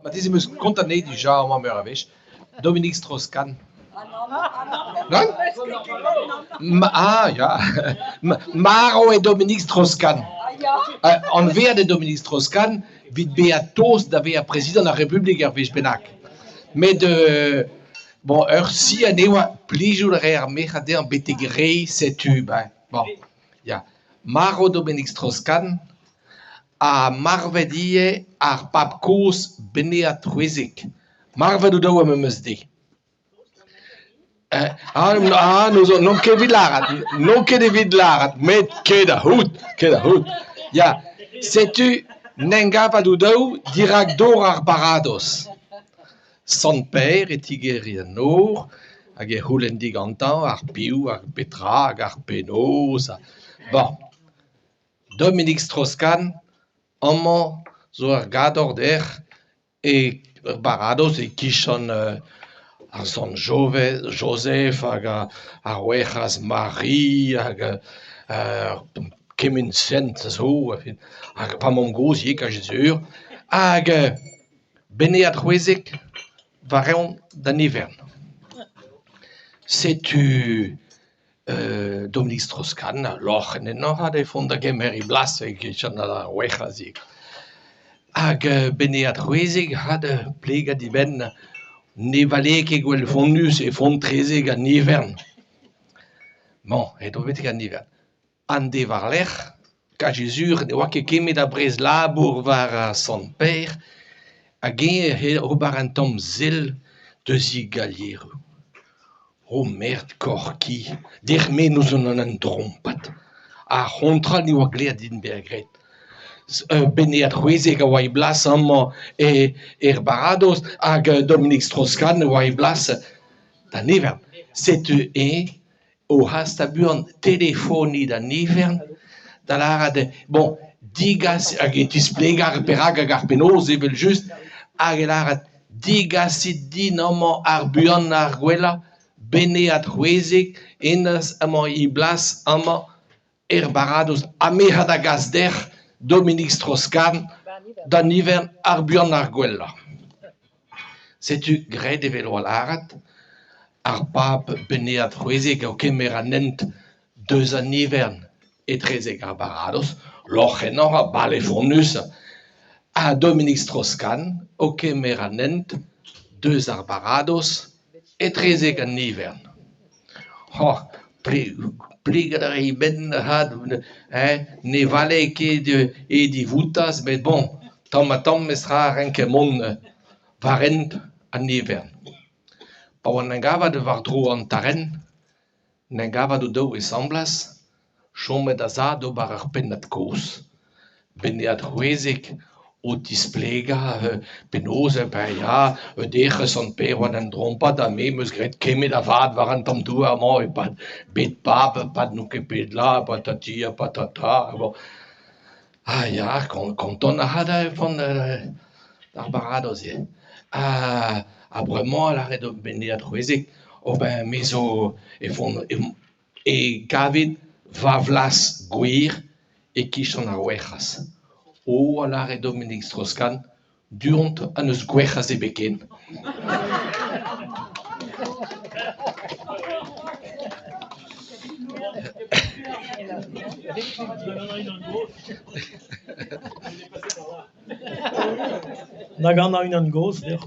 Marteze 'm eus kontet anezhi dija amañ meur a wech, Dominique Strauss-Kahn. Nann ? Ah ya ! Marv eo Dominique Strauss-Kahn. Anveet eo Dominique Strauss-Kahn evit bezañ tost da vezañ prezidant ar Republik ur wech bennak. Met bon ur si anezhañ oa plijout a rae ar merc'hed dezhañ betek re setu ben bon ya. Marv Dominique Strauss-Kahn ha marvet ivez ar pab kozh Benead c'hwezek. Marvet o-daou ar memes deiz. Ah n'on ket evit lâret, n'on ket evit lâret, met ket da c'hoût, ket da c'hoût. Ya, setu 'n em gavet o-daou dirak dor ar baradoz. Sant Pêr e tigeriñ an nor hag e c'houlenn digantañ ar piv, ar petra hag ar penaos ha bon. Dominique Strauss-Kahn amañ zo ur gador dec'h E ur baradoz e-kichen ar sant Jozef hag ar Werc'hez Mari hag kement sent a zo hag va mamm-gozh ivez kazi sur hag Benead c'hwezek war-eeun d'an ivern. Setu Dominique Strauss-Kahn lorc'h ennañ avat e vont da gemer e blas e-kichen ar Werc'hez Hag Benead c'hwezek avat plegañ d'e benn ne valee ket gwell fonnus e vont 'trezek an ivern. Bon, edo betek an ivern. An deiz war-lerc'h, kazi sur ne oa ket kemet a brez-labour war ar Sant-Pêr hag eñ ec'h ober un tamm sell deus e galieroù. O merd kaoc'h-ki, dec'h-me n'ouzon an drompad. Ar c'hontrol ne oa gleet din bezañ graet. Benead c'hwezek a oa e blas amañ er baradoz hag Dominique Strauss-Kahn a oa e blas d'an ivern. Setu eñ o hastañ buan telefoniñ d'an ivern da lâret bon degas hag e tisplegañ perak hag ar penaos evel-just hag e lâret degasit din amañ ar buanañ ar gwellañ Benead c'hwezek hennezh emañ e blas amañ er baradoz ha me 'ha da gas dec'h Dominique Strauss-Kahn d'an ivern ar buanañ ar gwellañ. Setu graet evel oa lâret ar pab Benead c'hwezek o kemer an hent deus an ivern etrezek ar baradoz, lorc'h ennañ ha bale fonnus, ha Dominique Strauss-Kahn o kemer an hent deus ar baradoz etrezek an ivern. Oh, plegañ a rae e benn avat hein, ne vale ket e divoutas met bon, tamm-ha-tamm memestra a renke mont war hent an ivern. Pa oan en gavet war-dro an tarenn, en em gavet o-daou asambles, chomet a-sav d'ober ur pennad-kaoz. Benead c'hwezek o tisplegañ penaos ben ya, dec'h Sant-Pêr oa en drompad ha me 'm eus graet kement a vad war an tamm douar-mañ e-pad bet pab, e-pad n'on ket bet là, patati ha patata. Bon. Ah ya, kontant a ra da vont d'ar baradoz ivez. Ha bremañ a lâret Benead c'hwezek, oh ben me zo e vont e kavit va flas gwir e-kichen ar Werc'hez. O, a lâre Dominique Strauss-Kahn, du-hont ha n'eus gwerc'hez ebet ken. Nag anañ unan gozh deoc'h.